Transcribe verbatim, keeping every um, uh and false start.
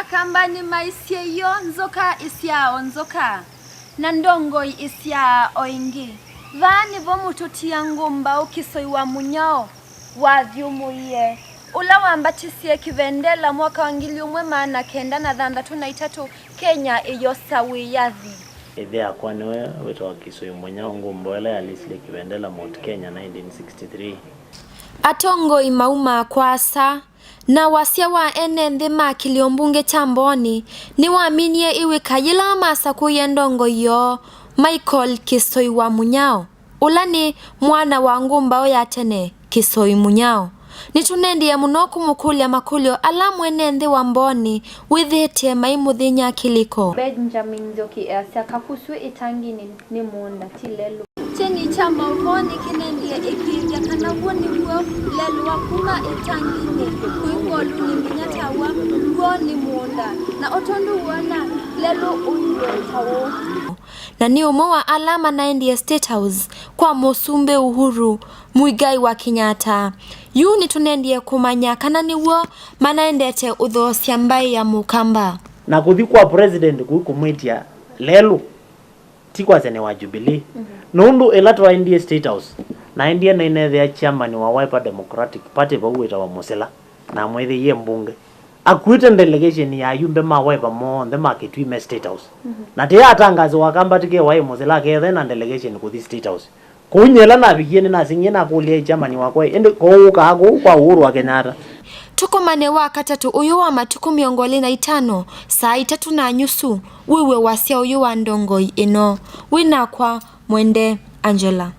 Akamba nĩmaisye, "Yo nzoka ĩsyaa o nzoka, na ndongoi ĩsyaa o ĩngĩ." Vaa nĩvo mũtũtia ngũmbaũ Kĩsoi wa Mũnyao wathyũmũie, ũla wambatisye kĩvendela mwaka wa ngili ũmwe maana kenda na thanthatũ na itatũ, Kenya ĩyosa wĩyathi. Ĩthe yakwa nĩwe wĩtawa Kĩsoi Mũnyao, ngũmbaũ ĩla yalisile kĩvendela Mount Kenya nineteen sixty-three. Atongoi maumaa kwaasa, na wasya wa ene nthĩ ma kĩlĩo mbunge kya Mbooni nĩwaminie ĩw'ĩka yĩla masakũie ndongoi yoo, Michael Kĩsoi wa Mũnyao, ũla nĩ mwana wa ngũmbaũ ya tene Kĩsoi Mũnyao. Nĩtũnendie mũno kũmũkũlya makũlyo ala mwene nthĩ wa Mbooni wĩthĩĩtye maimũthĩny'a kĩlĩko. Benjamin Nzioki easya, "Kakusw'ĩ ĩtanginĩ nĩ mũũnda, ti lelũ." Kyeni kya maũvoo nĩkĩnendie ĩkĩĩthya kana w'o nĩ w'o, lelũ wa kuma ĩtanginĩ kũi ngolunĩ nginya tawa, w'o nĩ mũũnda, na o tondũ w'ona, lelũ ũiwe ta ũũ. Na nĩ ũmwe wa ala manaendie State House kwa Mũsumbĩ Uhuru Muigai wa Kenyatta. Yu nĩtũnendie kũmanya kana nĩ w'o manaendete ũthoosya mbaĩ ya Mũkamba. Na kũthi kwa president kũu kũmwĩtya lelũ, ti kwasya nĩ wa Jubilee. Mhm. Nũndũ ĩla twaendie State House, naendie nainethĩa chairman wa Wiper Democratic Party vau wĩtawa Mũsila, na mwĩthĩie mbunge. Akuĩte delegation ya ayumbe ma Wiper monthe ma Kitui me State House. Mhm. Na tĩ atangazi wa Kamba tike waĩ Mũsila akethe na delegation kũthi State House. Kũu nyie ĩla navikie nĩnasing'ie nakũlya chairman wakwa, "Ĩndĩ kũu ũkaa kũu kwa Uhuru wa Kenyatta?" Tũkomane wa katatũ ũyũ wa matukũ mĩongo ĩlĩ na itano, saa itatũ na nyusu, wĩw'e wasya ũyũ wa ndongoi ĩno. Wĩ nakwa, Mwende Angela.